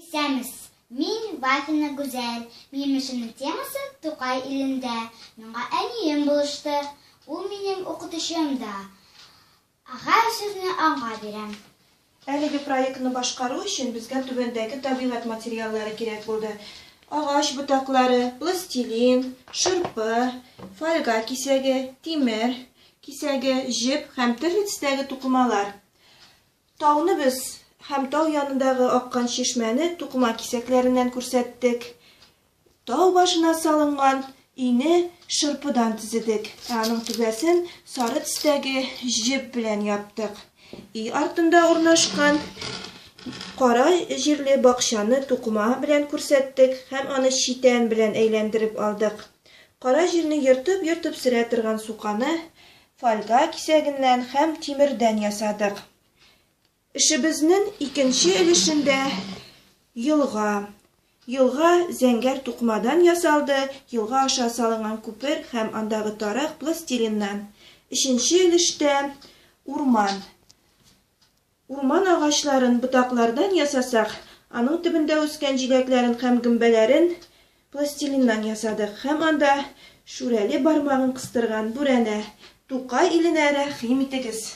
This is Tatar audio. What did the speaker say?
Исәнмесез! Мин Вафина Гүзәл. Минем эшемнең темасы Тукай илендә. Миңа әнием булышты. Ул минем укытучым да. Ә хәзер сүзне аңа бирәм. Әлеге проектны башкару өчен безгә түбәндәге табигать материаллары кирәк булды, агач ботаклары, пластилин, шырпы, фольга кисәге, тимер кисәге, җеп һәм төрле төстәге тукымалар. Тауны без һәм тау янындагы аккан чишмәне тукыма кисәкләреннән күрсәттек. Тау башына салынган өйне шырпыдан төзедек, ә аның түбәсен сары төстәге җеп белән яптык. Өй артында урнашкан кара җирле бакчаны тукыма белән күрсәттек һәм аны читән белән әйләндереп алдык. Кара җирне ертып-ертып сөрә торган суканы Фольга кисәгеннән һәм тимердән ясадык. Эшебезнен икенче өлешендә елга. Елга зәңгәр тукымадан ясалды, елга аша салынган күпер һәм андагы тарак пластилиннан. Өченче өлештә урман. Урман агачларын ботаклардан ясасак, аның төбендә үскән җиләкләрен һәм гөмбәләрен пластилиннан ясадык һәм анда Шүрәле бармагын кыстырган бүрәнә. Тукай иленә рәхим итегез!